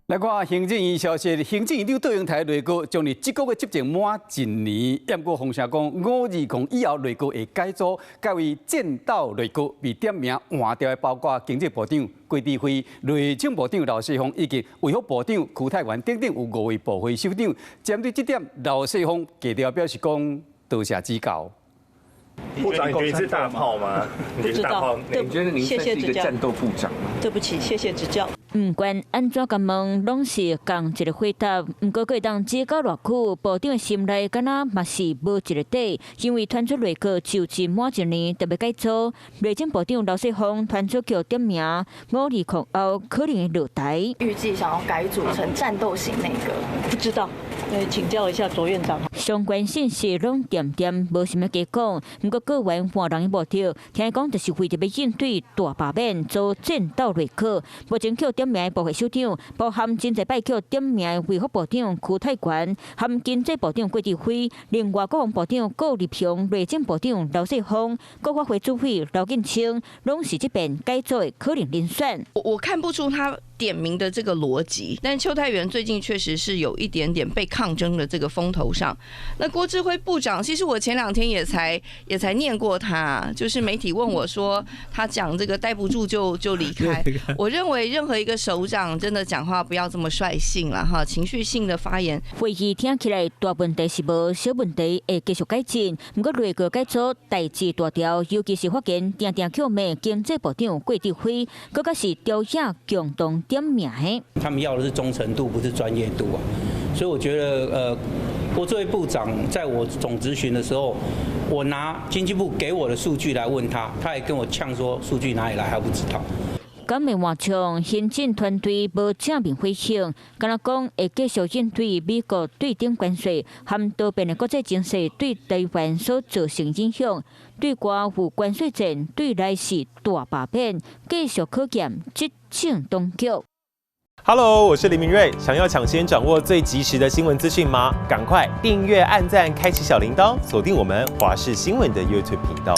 來看行政院消息，行政院長卓榮泰內閣將佇這個月執政滿一年，毋過風聲講520以後內閣會改組，改為戰鬥內閣，被點名換掉的包括經濟部長郭智輝、內政部長劉世芳以及衛福部長邱泰源等等有五位部會首長。針對這點，劉世芳低調表示講多謝指教。部長，你覺得你是大炮嗎？你覺得大炮？你覺得您算是一個戰鬥部長嗎？對不起，謝謝指教。毋管按怎共問，攏是仝一个回答。毋過閣會當指教偌久，部長的心內敢若嘛是無一个底，因為傳出內閣就職滿一年就欲改組，內政部長劉世芳傳出予點名，520後可能會落台。預計想要改組成戰鬥型內閣，不知道，請教一下卓院長。相關信息攏恬恬，無啥物加講。毋過閣有換人的目的，聽講就是為著欲應對大罷免組戰鬥內閣。目前予點名的部會首長，包含真濟擺予點名的衛福部長邱泰源，含經濟部長郭智輝，另外國防部長顧立雄、內政部長劉世芳、國發會主委劉建清，攏是這遍改組的可能人選。我看不出他點名的這個邏輯，但邱泰源最近確實是有一點點被抗爭的這個風頭上。那郭智輝部長，其實我前兩天也才念過他，就是媒體問我說，他講這個待不住就離開。我認為任何一個首長真的講話不要這麼率性了哈，情緒性的發言。會議聽起來大問題是無，小問題會繼續改進。毋過內閣改組代誌大條，尤其是發現定定予罵經濟部長郭智輝，閣較是朝野共同點名的。他們要的是忠誠度，不是專業度啊。所以我覺得，郭智輝部長在我總質詢的時候，我拿經濟部給我的數據來問他，他也跟我嗆說數據哪裡來，他不知道。敢會換將行政團隊無正面回應，敢若講會繼續應對美國對等關稅和多變的國際情勢對台灣所造成影響，對外有關稅戰，對內是大罷免，繼續考驗執政當局。 Hello，我是林明瑞，想要搶先掌握最及時的新聞資訊嗎？趕快訂閱、按讚、開啟小鈴鐺，鎖定我們華視新聞的 YouTube 頻道。